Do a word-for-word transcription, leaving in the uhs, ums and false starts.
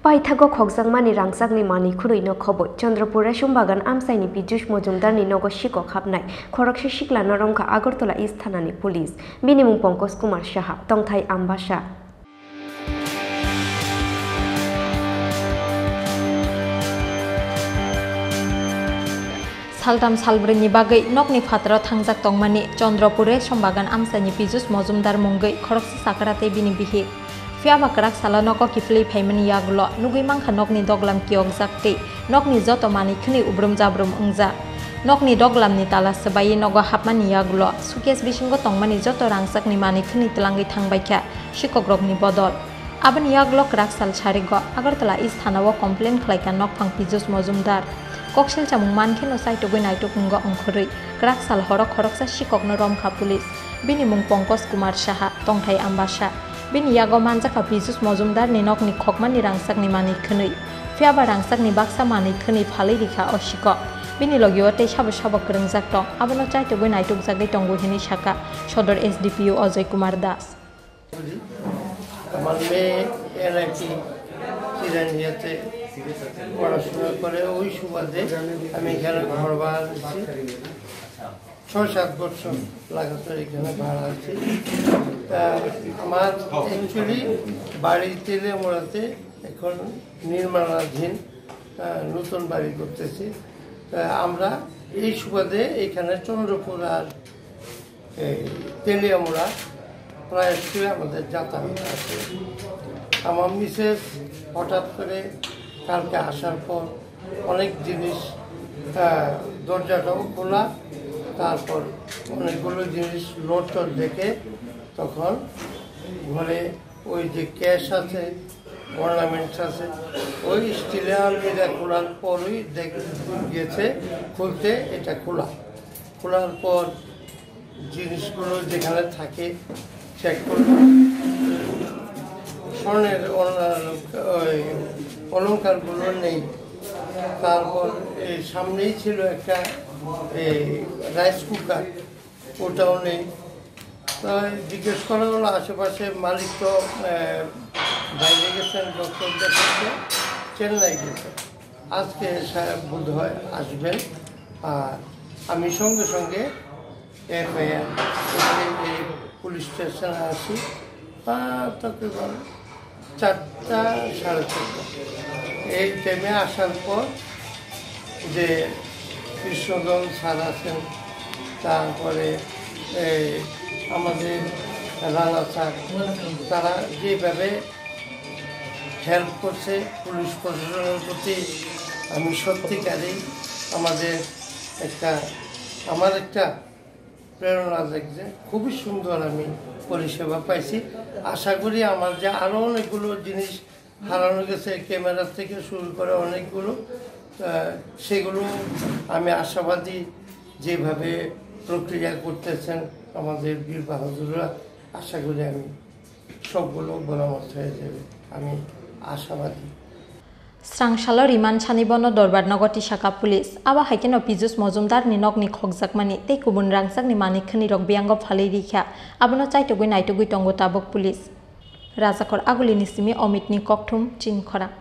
Paithago khokjakmani rangchakni manwi khwnwi no khobwi Chandrapur Resham Bagan amchaini Pijush Mojumdarni nogo sikok hapnai khoroksa siklano romkha Agartala East thanani police. Bini mung Pankaj Kumar Saha, tongthai Ambasa. Saltham salbrwini bagwi nokni phataro thangjak tongmani Chandrapur Resham Bagan amchaini Pijush Mojumdar mungwi khoroksa chakra tei bini bihik. Phiya ba kwrak salo nogo kiphilwi phaimani yagulo nugwi mankha nokni doglam kiyokjak tei nokni joto manwi khwnwi ubrum jabrum wngjak. Nokni doglamni tala swbaiwi nogo hapmani yagulo suitcase bisingo tongmani joto rangchakni manwi khwnwi twlangwi thangbaikha sikokrokni bodol. Aboni yagulo kwrak sal sarigo Agartala East thanao complain khlaikha nokphang Pijush Mojumdar. Koksil chamung mankheno chaitugwi naituk wngo ongkhorwi kwrak sal horo khoroksa sikokno romkha police. Bini mung Pankaj Kumar Saha, tongthai Ambasa. Bini yago manjakha Pijush Mojumdarni nokni khokmani rangchakni manwi khwnwi. Phiya ba rangchakni baksa manwi khwnwi phalwi rikha o sikok. Bini logio tei sabo sabo kwrwngjak tong, abono chaitugwi naitukjagwi tongo hwnwi sakha Sodor S D P O Ojoy Kumar Das. আমার মেয়ে এনআইটি চিরানিয়াতে পড়াশোনা করে, ওই সুবাদে আমি এখানে ঘর ভাড়া নিচ্ছি। ছয় সাত বছর লাগাতার এখানে ভাড়া আছি। তা আমার অ্যাকচুয়ালি বাড়ি তেলিয়ামুড়াতে এখন নির্মাণাধীন, আহ, নতুন বাড়ি করতেছি। তা আমরা এই সুবাদে এখানে চন্দ্রপুর আর এই তেলিয়ামুড়া প্রায়শই আমাদের যাতায়াত আছে। আমার মিসেস হঠাৎ করে কালকে আসার পর অনেক জিনিস, আহ, দরজাটাও খোলা, তারপর অনেকগুলো জিনিস লোড টোড দেখে তখন ঘরে ওই যে ক্যাশ আছে, অর্নামেন্টস আছে, ওই স্টিলের আলমিরা খোলার পরই দেখ-, গেছে খুলতে, এটা খোলা। খোলার পর জিনিসগুলো যেখানে থাকে চেক করলো, স্বর্ণের অল-, ওই অলংকারগুলো নেই। তারপর এই সামনেই ছিল একটা এই রাইস কুকার, ওটাও নেই। তাই জিজ্ঞেস করা হলো আশেপাশে, মালিক তো, আহ, বাইরে গেছেন, ডক্টর দেখাতে চেন্নাই গেছেন। আজকে সাহেব বোধহয় আসবেন। আর আমি সঙ্গে সঙ্গে এফআইআর এই পুলিশ স্টেশনে আসি। আহ, তকরিবান চারটা, সাড়ে চারটা এই টাইমে আসার পর যে কৃষ্ণধন স্যার আছেন, তারপরে এই আমাদের রানা স্যার, তারা যেভাবে হেল্প করছে পুলিশ প্রশাসনের প্রতি, আমি সত্যিকারেই আমাদের একটা, আমার একটা প্রেরণা জাগছে। খুবই সুন্দর আমি পরিষেবা পাইছি। আশা করি আমার যে আরও অনেকগুলো জিনিস হারানো গেছে, ক্যামেরা থেকে শুরু করে অনেকগুলো, আহ, সেগুলো আমি আশাবাদী, যেভাবে প্রক্রিয়া করতেছেন আমাদের বীর বাহাদুররা, আশা করি আমি সবগুলো বরামত হয়ে যাবে, আমি আশাবাদী। Srang salo riman sani bono dorbar nogo tisaka police. Abo hai kheno Pijush Mojumdar ni nokni khokjakmani tei kubun rangchakni manwi khwnwi rok biyango phalwi rikha. Abono chaitugwi naitugwi tongo tabuk police. Rajakor Agulini simi Omitni kokthum chini khorang.